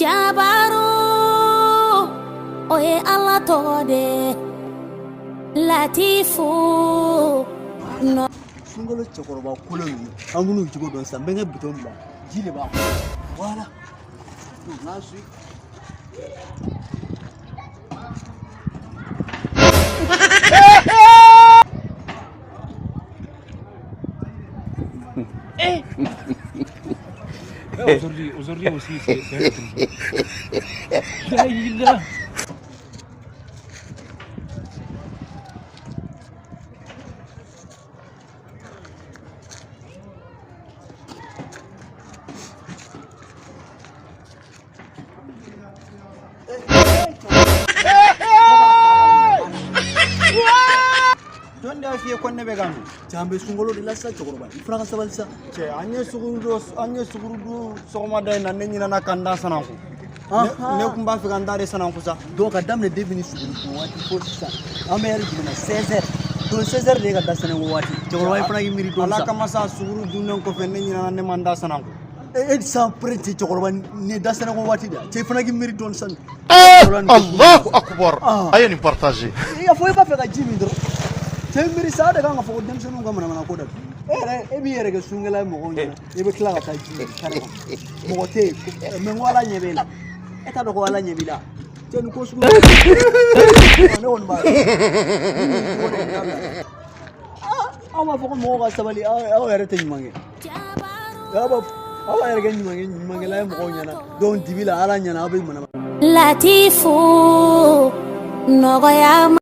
Jabaru o ye Ala tɔgɔ de ye Latifu nɔ. Sunkalo cɛkɔrɔba kolon ninnu, an b'u cogo dɔn sisan. N bɛ n ka bitɔn bila, ji de b'a kɔnɔ. Voilà, donc n'a su. Aujourd'hui, aujourd'hui aussi, c'est un autre jour. La ilaha. Jɔn de y'a f'i ye ko ne bɛ ka min? Cɛ, an bɛ sunkalo de la sisan. Cɛkɔrɔba, i fana ka sabali sa. Cɛ, an ye suguru dun, an ye suguru dun sɔgɔmada in na. Ne ɲinɛna ka n da sananko. Ne kun b'a fɛ ka n da de sananko sa. Donc ka daminɛ depuis ni suguru dun waati fo sisan, an bɛ heure jumɛn na? 16 heures. Donc 16 heures de ye ka da sananko waati. Cɛkɔrɔba, i fana k'i miiri dɔɔni Ala sa. kama sa, suguru dunnen kɔfɛ, ne ɲinɛna, ne ma n da sananko. E san pere cɛ, cɛkɔrɔba, nin ye da sananko waati de ye. Cɛ, i fana k'i miiri dɔɔni sa. Allahu akbar. Ah. A ye nin partager. I y'a fɔ i b'a fɛ ka ji min dɔrɔn. Cɛ, miiri sa de kan ka fɔ ko denmisɛnninw ka manamana ko da. E yɛrɛ, e b'i yɛrɛ kɛ sunkɛla ye mɔgɔw ɲɛna, i bɛ tila ka taa ji min kare kɔnɔ, mɔgɔ tɛ yen. Mɛ n ko Ala ɲɛ b'e la. E t'a dɔn ko Ala ɲɛ b'i la. Cɛ, nin ko sugu, ne kɔni b'a dɔn. Aw b'a fɔ ko mɔgɔw ka sabali, aw yɛrɛ tɛ ɲuman kɛ. Aw b'a aw b'a yɛrɛ kɛ ɲumankɛla ye mɔgɔw ɲɛna, donc dibi la, Ala ɲɛna, aw bɛ manamana. Latifu nɔgɔya.